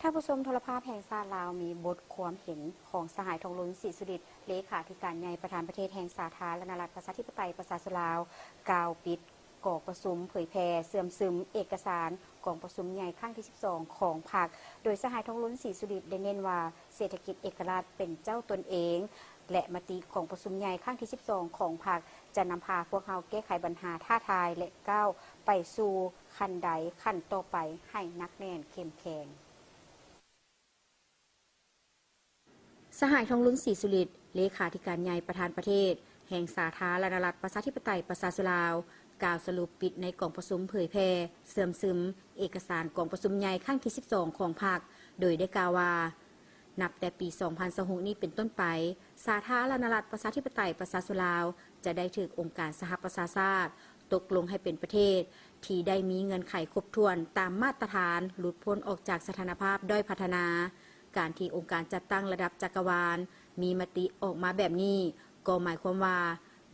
ທ່ານຜູ້ຊົມ, ໂທລະພາບແຫ່ງຊາດລາວມີບົດຄວາມເຫັນຂອງສະຫາຍ ທອງລຸນ ສີສຸລິດ ເລຂາທິການໃຫຍ່ ປະທານປະເທດແຫ່ງສາທາລະນະລັດ ປະຊາທິປະໄຕ ປະຊາຊົນລາວ ກ່າວປິດກອງປະຊຸມເຜີຍແຜ່ເຊື່ອມຊຶມເອກະສານກອງປະຊຸມໃຫຍ່ຄັ້ງທີສິບສອງຂອງພັກ, ໂດຍສະຫາຍ ທອງລຸນ ສີສຸລິດ ໄດ້ເນັ້ນວ່າ ເສດຖະກິດເອກະລາດເປັນເຈົ້າຕົນເອງ ແລະ ມະຕິກອງປະຊຸມໃຫຍ່ຄັ້ງທີສິບສອງຂອງພັກ ຈະນຳພາພວກເຮົາແກ້ໄຂບັນຫາທ້າທາຍ ແລະ ກ້າວໄປສູ່ຂັ້ນໃດຂັ້ນຕໍ່ໄປໃຫ້ໜັກແໜ້ນເຂັ້ມແຂງ. ສະຫາຍ ທອງລຸນ ສີສຸລິດ ເລຂາທິການໃຫຍ່ ປະທານປະເທດແຫ່ງສາທາລະນະລັດ ປະຊາທິປະໄຕ ປະຊາຊົນລາວ ກ່າວສະຫຼຸບປິດໃນກອງປະຊຸມເຜີຍແຜ່ເຊື່ອມຊຶມເອກະສານກອງປະຊຸມໃຫຍ່ຄັ້ງທີສິບສອງຂອງພັກ ໂດຍໄດ້ກ່າວວ່າ ນັບແຕ່ປີສອງພັນຊາວຫົກນີ້ເປັນຕົ້ນໄປ, ສາທາລະນະລັດ ປະຊາທິປະໄຕ ປະຊາຊົນລາວ ຈະໄດ້ຖືກອົງການສະຫະປະຊາຊາດຕົກລົງໃຫ້ເປັນປະເທດທີ່ໄດ້ມີເງື່ອນໄຂຄົບຖ້ວນຕາມມາດຕະຖານ ຫຼຸດພົ້ນອອກຈາກສະຖານະພາບດ້ອຍພັດທະນາ. ການທີ່ອົງການຈັດຕັ້ງລະດັບຈັກກະວານມີມະຕິອອກມາແບບນີ້ ກໍໝາຍຄວາມວ່າ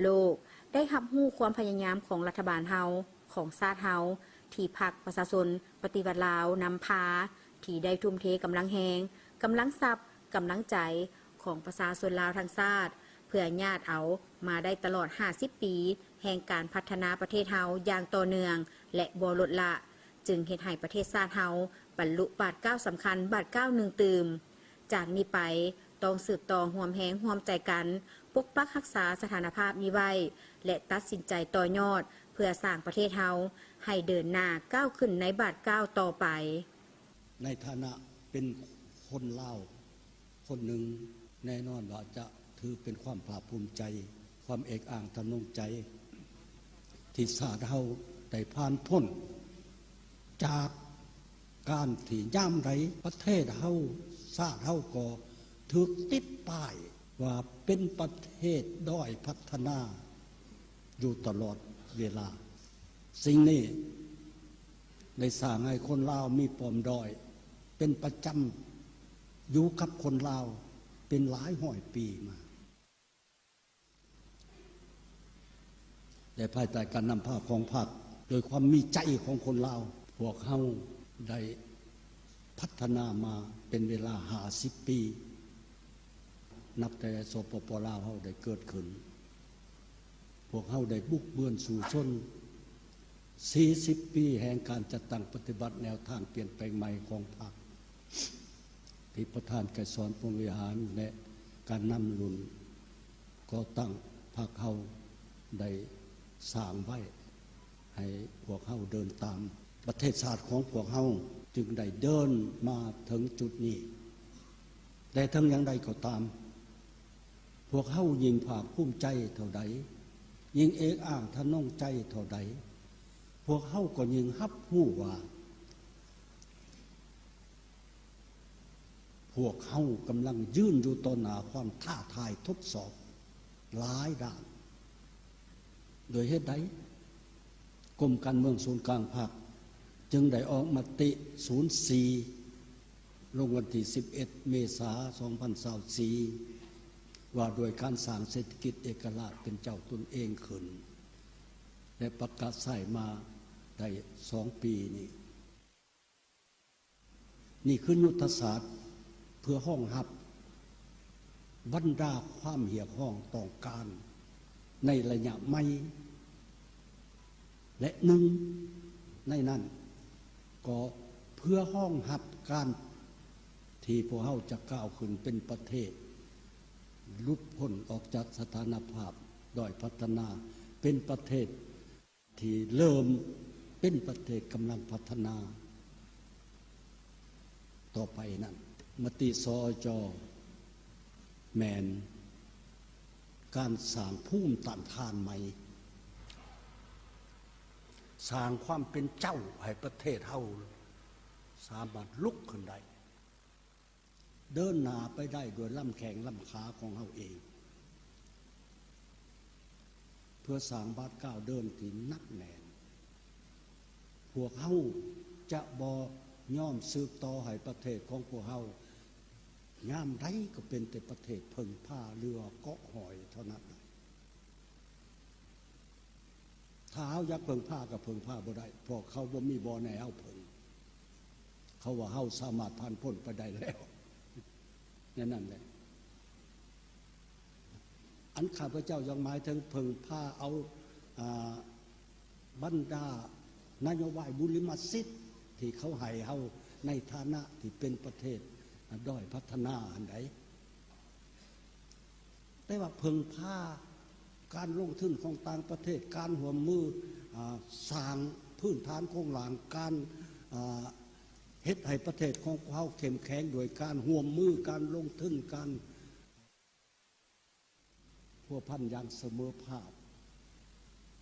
ໂລກໄດ້ຮັບຮູ້ຄວາມພະຍາຍາມຂອງລັດຖະບານເຮົາ, ຂອງຊາດເຮົາ ທີ່ພັກປະຊາຊົນປະຕິວັດລາວນຳພາ, ທີ່ໄດ້ທຸ່ມເທກຳລັງແຮງ, ກຳລັງຊັບ, ກຳລັງໃຈຂອງປະຊາຊົນລາວທັງຊາດ ເພື່ອຍາດເອົາມາໄດ້ຕະຫຼອດຫ້າສິບປີແຫ່ງການພັດທະນາປະເທດເຮົາຢ່າງຕໍ່ເນື່ອງ ແລະ ບໍ່ລົດລະ, ຈຶ່ງເຮັດໃຫ້ປະເທດຊາດເຮົາບັນລຸບາດກ້າວສຳຄັນບາດກ້າວໜຶ່ງຕື່ມ. ຈາກນີ້ໄປ ຕ້ອງສືບຕໍ່ຮ່ວມແຮງຮ່ວມໃຈກັນ ປົກປັກຮັກສາສະຖານະພາບນີ້ໄວ້ ແລະ ຕັດສິນໃຈຕໍ່ຍອດ ເພື່ອສ້າງປະເທດເຮົາໃຫ້ເດີນໜ້າກ້າວຂຶ້ນໃນບາດກ້າວຕໍ່ໄປ. ໃນຖານະເປັນຄົນລາວຄົນໜຶ່ງ, ແນ່ນອນວ່າຈະຖືເປັນຄວາມພາກພູມໃຈ, ຄວາມເອກອ້າງທະນົງໃຈ ທີ່ຊາດເຮົາໄດ້ຜ່ານພົ້ນຈາກການທີ່ຍາມໃດປະເທດເຮົາ, ຊາດເຮົາກໍຖືກຕິດປ້າຍວ່າເປັນປະເທດດ້ອຍພັດທະນາຢູ່ຕະຫຼອດເວລາ. ສິ່ງນີ້ໄດ້ສ້າງໃຫ້ຄົນລາວມີປມດ້ອຍເປັນປະຈຳຢູ່ກັບຄົນລາວເປັນຫຼາຍຮ້ອຍປີມາ. ແລະ ພາຍໃຕ້ການນຳພາຂອງພັກ, ໂດຍຄວາມມີໃຈຂອງຄົນລາວ, ພວກເຮົາໄດ້ພັດທະນາມາເປັນເວລາຫ້າສິບປີ, ນັບແຕ່ ສປປ ລາວ ເຮົາໄດ້ເກີດຂຶ້ນ. ພວກເຮົາໄດ້ບຸກເບືອນສູ້ຊົນສີ່ສິບປີແຫ່ງການຈັດຕັ້ງປະຕິບັດແນວທາງປ່ຽນແປງໃໝ່ຂອງພັກ ທີ່ປະທານໄກສອນ ພົມວິຫານ ແລະ ການນຳລຸ້ນກໍ່ຕັ້ງພັກເຮົາໄດ້ສ້າງໄວ້ໃຫ້ພວກເຮົາເດີນຕາມ. ປະເທດຊາດຂອງພວກເຮົາຈຶ່ງໄດ້ເດີນມາເຖິງຈຸດນີ້. ແຕ່ເຖິງຢ່າງໃດກໍຕາມ, ພວກເຮົາຍິ່ງພາກພູມໃຈເທົ່າໃດ, ຍິ່ງເອກອ້າງທະນົງໃຈເທົ່າໃດ, ພວກເຮົາກໍຍິ່ງຮັບຮູ້ວ່າ ພວກເຮົາກຳລັງຢືນຢູ່ຕໍ່ໜ້າຄວາມທ້າທາຍທົດສອບຫຼາຍດ້ານ. ໂດຍເຫດໃດ ກົມການເມືອງສູນກາງພັກຈຶ່ງໄດ້ອອກມະຕິສູນສີ່ ລົງວັນທີສິບເອັດ ເມສາ ສອງພັນຊາວສີ່ ວ່າດ້ວຍການສ້າງເສດຖະກິດເອກະລາດເປັນເຈົ້າຕົນເອງຂຶ້ນ ແລະ ປະກາດໃຊ້ມາໄດ້ສອງປີນີ້. ນີ້ຄືຍຸດທະສາດເພື່ອຮອງຮັບບັນດາຄວາມຮຽກຮ້ອງຕ້ອງການໃນໄລຍະໃໝ່ ແລະ ໜຶ່ງໃນນັ້ນກໍເພື່ອຮອງຮັບການທີ່ພວກເຮົາຈະກ້າວຂຶ້ນເປັນປະເທດ ຫຼຸດພົ້ນອອກຈາກສະຖານະພາບດ້ອຍພັດທະນາ ເປັນປະເທດ ທີ່ເລີ່ມເປັນປະເທດກຳລັງພັດທະນາຕໍ່ໄປນັ້ນ, ມະຕິ ສອ ຈ ແມ່ນການສ້າງພູມຕ້ານທານໃໝ່, ສ້າງຄວາມເປັນເຈົ້າໃຫ້ປະເທດເຮົາສາມາດລຸກຂຶ້ນໄດ້. ເດີນໜ້າໄປໄດ້ດ້ວຍລຳແຂ້ງລຳຂາຂອງເຮົາເອງ ເພື່ອສ້າງບາດກ້າວເດີນທີ່ໜັກແໜ້ນ. ພວກເຮົາຈະບໍ່ຍອມສືບຕໍ່ໃຫ້ປະເທດຂອງພວກເຮົາ ຍາມໃດກໍເປັນແຕ່ປະເທດເພິ່ງພາ ຫຼືວ່າເກາະຫອຍເທົ່ານັ້ນ. ຖ້າເຮົາຢາກເພິ່ງພາກໍເພິ່ງພາບໍ່ໄດ້ ເພາະເຂົາບໍ່ມີບ່ອນໃຫ້ເຮົາເພິ່ງ. ເຂົາວ່າເຮົາສາມາດຜ່ານພົ້ນໄປໄດ້ແລ້ວ. ແນວນັ້ນແຫຼະ ອັນຂ້າພະເຈົ້າຢາກໝາຍເຖິງເພິ່ງພາເອົາ ອ່າ ບັນດານະໂຍບາຍບຸລິມະສິດທີ່ເຂົາໃຫ້ເຮົາໃນຖານະທີ່ເປັນປະເທດດ້ອຍພັດທະນາຫັ້ນໃດ. ແຕ່ວ່າເພິ່ງພາການລົງທຶນຂອງຕ່າງປະເທດ, ການຮ່ວມມື ອາ ສ້າງພື້ນຖານໂຄງລ່າງ, ການ ອາ ເຮັດໃຫ້ປະເທດຂອງພວກເຮົາເຂັ້ມແຂງດ້ວຍການຮ່ວມມື, ການລົງທຶນ, ການພົວພັນຢ່າງສະເໝີພາບ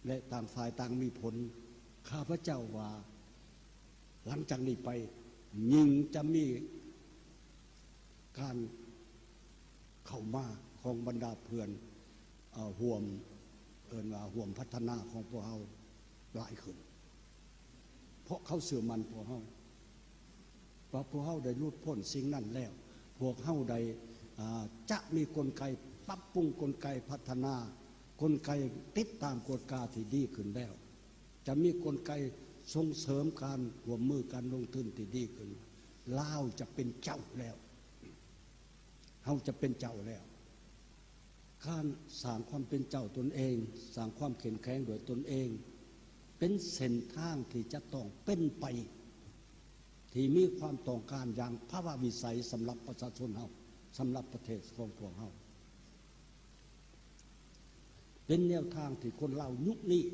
ແລະ ຕ່າງຝ່າຍຕ່າງມີຜົນ. ຂ້າພະເຈົ້າວ່າ ຫຼັງຈາກນີ້ໄປຍິ່ງຈະມີການເຂົ້າມາຂອງບັນດາເພື່ອນ ເອີ ຮ່ວມ ເອີ້ນວ່າຮ່ວມພັດທະນາຂອງພວກເຮົາຫຼາຍຂຶ້ນ ເພາະເຂົາເຊື່ອໝັ້ນພວກເຮົາ ວ່າພວກເຮົາໄດ້ຫຼຸດພົ້ນສິ່ງນັ້ນແລ້ວ, ພວກເຮົາໄດ້ ອາ ຈະມີກົນໄກປັບປຸງ, ກົນໄກພັດທະນາ, ກົນໄກຕິດຕາມກວດກາທີ່ດີຂຶ້ນແລ້ວ, ຈະມີກົນໄກສົ່ງເສີມການຮ່ວມມືການລົງທຶນທີ່ດີຂຶ້ນ. ລາວຈະເປັນເຈົ້າແລ້ວ, ເຮົາຈະເປັນເຈົ້າແລ້ວ. ການສ້າງຄວາມເປັນເຈົ້າຕົນເອງ, ສ້າງຄວາມເຂັ້ມແຂງດ້ວຍຕົນເອງ ເປັນເສັ້ນທາງທີ່ຈະຕ້ອງເປັນໄປ ທີ່ມີຄວາມຕ້ອງການຢ່າງພາວະວິໄສສຳລັບປະຊາຊົນເຮົາ, ສຳລັບປະເທດຂອງພວກເຮົາ. ເປັນແນວທາງທີ່ຄົນລາວຍຸກນີ້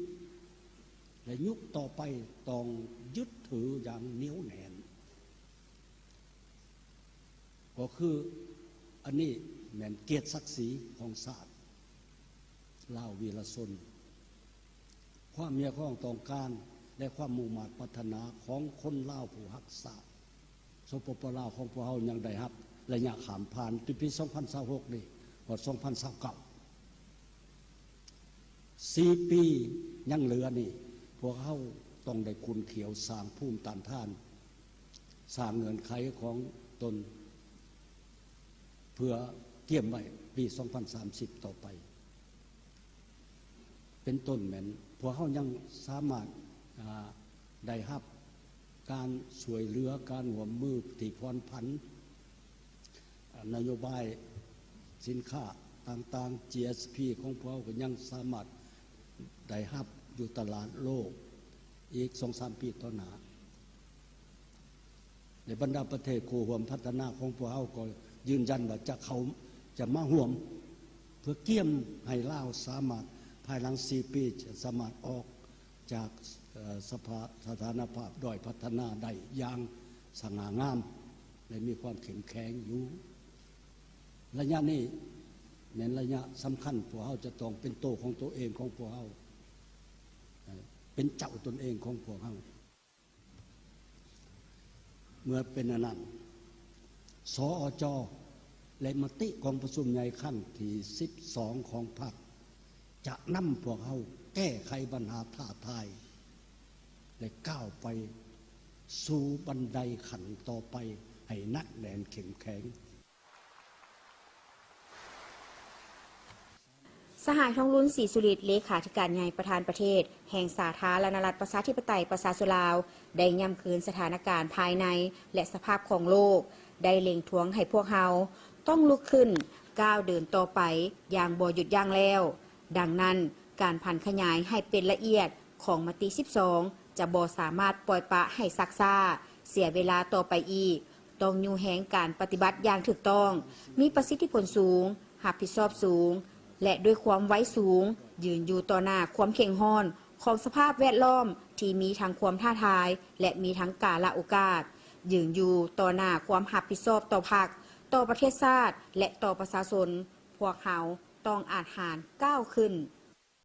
ແລະ ຍຸກຕໍ່ໄປຕ້ອງຍຶດຖືຢ່າງໜຽວແໜ້ນ. ກໍຄືອັນນີ້ແມ່ນກຽດສັກສີຂອງຊາດລາວວີລະຊົນ, ຄວາມຮຽກຮ້ອງຕ້ອງການ ແລະ ຄວາມມຸ່ງມາດປາດຖະໜາຂອງຄົນລາວຜູ້ຮັກຊາດ. ສປປ ລາວຂອງພວກເຮົາຍັງໄດ້ຮັບໄລຍະຂ້າມຜ່ານ ແຕ່ປີສອງພັນຊາວຫົກນີ້ຮອດສອງພັນຊາວເກົ້າ ສີ່ປີຍັງເຫຼືອນີ້ ພວກເຮົາຕ້ອງໄດ້ຂຸ້ນຂ້ຽວສ້າງພູມຕ້ານທານ, ສ້າງເງື່ອນໄຂຂອງຕົນ ເພື່ອກຽມໄວ້ປີສອງພັນສາມສິບຕໍ່ໄປ. ເປັນຕົ້ນແມ່ນພວກເຮົາຍັງສາມາດ ອາ ໄດ້ຮັບການຊ່ວຍເຫຼືອ, ການຮ່ວມມືທີ່ຜ່ອນຜັນ, ນະໂຍບາຍສິນຄ້າຕ່າງໆ ຈີເອສພີ ຂອງພວກເຮົາກໍຍັງສາມາດໄດ້ຮັບຢູ່ຕະຫຼາດໂລກອີກສອງສາມປີຕໍ່ໜ້າ. ແລະ ບັນດາປະເທດຄູ່ຮ່ວມພັດທະນາຂອງພວກເຮົາກໍຢືນຢັນວ່າຈະເຂົ້າ ຈະມາຮ່ວມ ເພື່ອກຽມໃຫ້ລາວສາມາດ ພາຍຫຼັງສີ່ປີ ຈະສາມາດອອກຈາກ ເອີ ສະພາ ສະຖານະພາບດ້ອຍພັດທະນາໄດ້ຢ່າງສະຫງ່າງາມ ແລະ ມີຄວາມເຂັ້ມແຂງຢູ່. ໄລຍະນີ້ແມ່ນໄລຍະສຳຄັນ, ພວກເຮົາຈະຕ້ອງເປັນໂຕຂອງໂຕເອງຂອງພວກເຮົາ, ເປັນເຈົ້າຕົນເອງຂອງພວກເຮົາ. ເມື່ອເປັນອັນນັ້ນ ສອຈ ແລະ ມະຕິກອງປະຊຸມໃຫຍ່ຄັ້ງທີສິບສອງຂອງພັກ ຈະນຳພວກເຮົາແກ້ໄຂບັນຫາທ້າທາຍ ແລະ ກ້າວໄປສູ່ບັນໄດຂັ້ນຕໍ່ໄປໃຫ້ໜັກແໜ້ນເຂັ້ມແຂງ. ສະຫາຍ ທອງລຸນ ສີສຸລິດ ເລຂາທິການໃຫຍ່ປະທານປະເທດແຫ່ງສາທາລະນະລັດ ປະຊາທິປະໄຕ ປະຊາຊົນລາວ ໄດ້ຢ້ຳຄືນສະຖານະການພາຍໃນ ແລະ ສະພາບຂອງໂລກ ໄດ້ເລັ່ງທວງໃຫ້ພວກເຮົາຕ້ອງລຸກຂຶ້ນກ້າວເດີນຕໍ່ໄປຢ່າງບໍ່ຢຸດຢັ້ງແລ້ວ. ດັ່ງນັ້ນ, ການຜັນຂະຫຍາຍໃຫ້ເປັນລະອຽດຂອງມະຕິສິບສອງ ຈະບໍ່ສາມາດປ່ອຍປະໃຫ້ຊັກຊ້າ, ເສຍເວລາຕໍ່ໄປອີກ. ຕ້ອງຍູ້ແຮງການປະຕິບັດຢ່າງຖືກຕ້ອງ, ມີປະສິດທິຜົນສູງ, ຮັບຜິດຊອບສູງ ແລະ ດ້ວຍຄວາມໄວສູງ, ຢືນຢູ່ຕໍ່ໜ້າຄວາມເຄັ່ງຮ້ອນຂອງສະພາບແວດລ້ອມທີ່ມີທັງຄວາມທ້າທາຍ ແລະ ມີທັງກາລະໂອກາດ, ຢືນຢູ່ຕໍ່ໜ້າຄວາມຮັບຜິດຊອບຕໍ່ພັກ, ຕໍ່ປະເທດຊາດ ແລະ ຕໍ່ປະຊາຊົນ. ພວກເຮົາຕ້ອງອາດຫານກ້າວຂຶ້ນ.